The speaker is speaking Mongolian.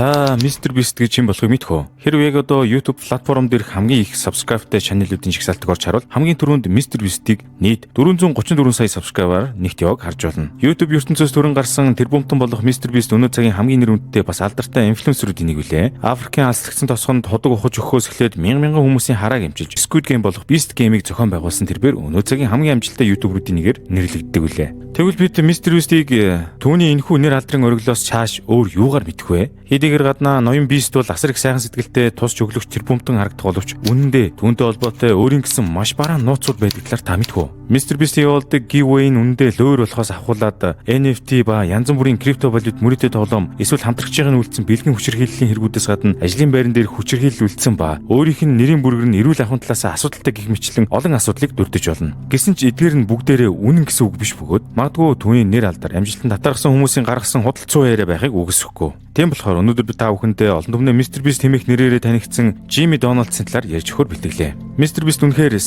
Та Mr Beast гэж хэн болохыг мэдэх үү? Хэрвээ яг одоо YouTube платформ дээрх хамгийн их subscribe-тай channel-уудын жагсаалтыг орж харуул, хамгийн түрүүнд Mr Beast-ийг нийт 434 сая subscriber-аар нэгт явааг харж болно. YouTube ертөнцөөс төрөн гарсан тэрбумтан болох Mr Beast өнөө цагийн хамгийн нэр хүндтэй, бас алдартай инфлюенсерүүдийн нэг билээ. Африкийн алслагдсан тосгонд худаг ухаж өгөхөөс эхлээд мянга мянган хүмүүсийн харааг эмчилж, Squid Game болох Beast Game-ийг зохион байгуулсан тэрбээр өнөө цагийн хамгийн амжилттай YouTuber-уудын нэгээр нэрлэгддэг билээ. Тэгвэл бид Mr Beast-ийг түүний энэхүү нэр алдрын ориглоос чааш өөр юугаар мэдэх вэ? Хэдийгээр гаднаа ноён Beast бол асар их сайхан сэтгэлтэй, тус чөглөгч тэрбумтан харагдах боловч үнэндээ түүнтэй холбоотой өөрийн гэсэн маш бараан нууцуд байдаг талаар та мэдэх үү? Mr Beast-ийн явуулдаг giveaway нь үнэндээ лөөр болохоос авхуулаад NFT ба янз бүрийн крипто валют, мөрөдөө тоглоом эсвэл хамтрагчийн үйлдсэн бэлгэн хүчирхийллийн хэрэгүүдээс гадна ажлын байран дээр хүчирхийлэл үлдсэн ба өөрийнх нь нэрийн бүргэр нь эрүүл ахуйн талаас асуудалтай гэх мэтчлэн олон асуудлыг дурдж болно. Гэсэн ч эдгээр нь бүгдээрээ үнэн гэсэн үг биш бөгөөд магадгүй түүний нэр алдар, амжилтанд татаарсан хүмүүсийн гаргасан худал яриа байхыг үгүйсгэхгүй. Тийм болохоор өнөөдөр би та бүхэндээ олон түмний Mr Beast хэмээх нэрээрээ танигдсан Jimmy Donaldson талаар ярьж өгөхөөр бэлтгэлээ. Mr Beast үнэхээр